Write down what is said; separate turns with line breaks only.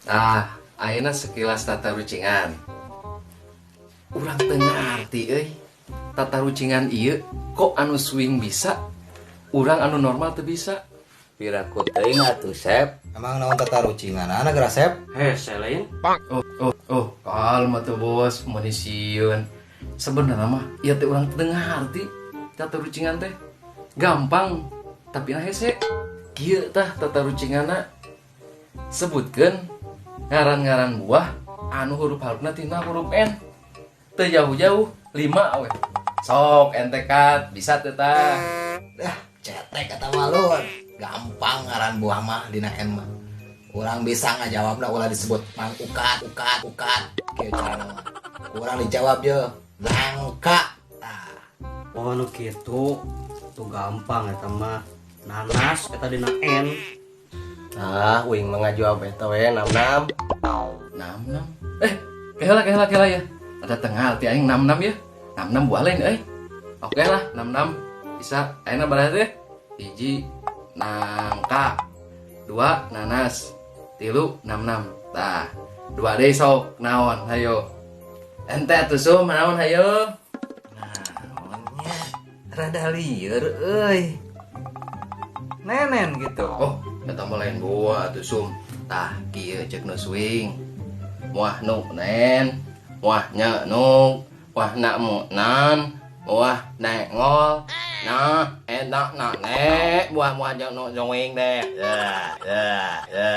Ah, ayeuna sekilas tata rucingan. Urang teu ngarti euy. Tata rucingan ieu kok anu swing bisa, urang anu normal teu bisa.
Piraku teuing atuh Sep.
Emang naon tata rucingan anak geura Sep?
Hese lain.
Oh, oh, oh, kalem atuh bos, mun sieun. Sebenarnya mah ieu teh urang teu ngarti tata rucingan teh. Gampang, tapi nah hese. Kieu tah tata rucinganna. Sebutkeun ngaran-ngaran buah anu huruf harupna tina huruf N. Teu jauh-jauh 5 we. Sok ente kat bisa teu tah.
Dah, cetek kata malun. Gampang ngaran buah mah dina N mah. Urang bisa ngajawabna ulah disebut mang ukat ukat ukat kieu carana mah. Urang dijawab je nangka. Tah.
Oh nu kitu. Tuh gampang eta mah. Nanas eta dina N.
Ah, uing mah ngajawab eta we 66.
66. Kela kela kela ya. Ada tengah ti aing 66 ya. 66 buah lain euy. Oke lah, 66 bisa. Ayeuna berarti 1 nangka, 2 nanas, 3 66. Tah, 2 deui sok naon hayo. Ente atuh sum naon hayo.
Naonnya rada lieur euy. Nenen gitu.
Oh, eta mah lain buah atuh sum. Tah, kieu ceuk nu swing. Muah nu nen, muah nye nu, muah na mu nan, muah nengol. Nah, enak na ne, buah muah jeung nu swing deh. Ya, ya, ya.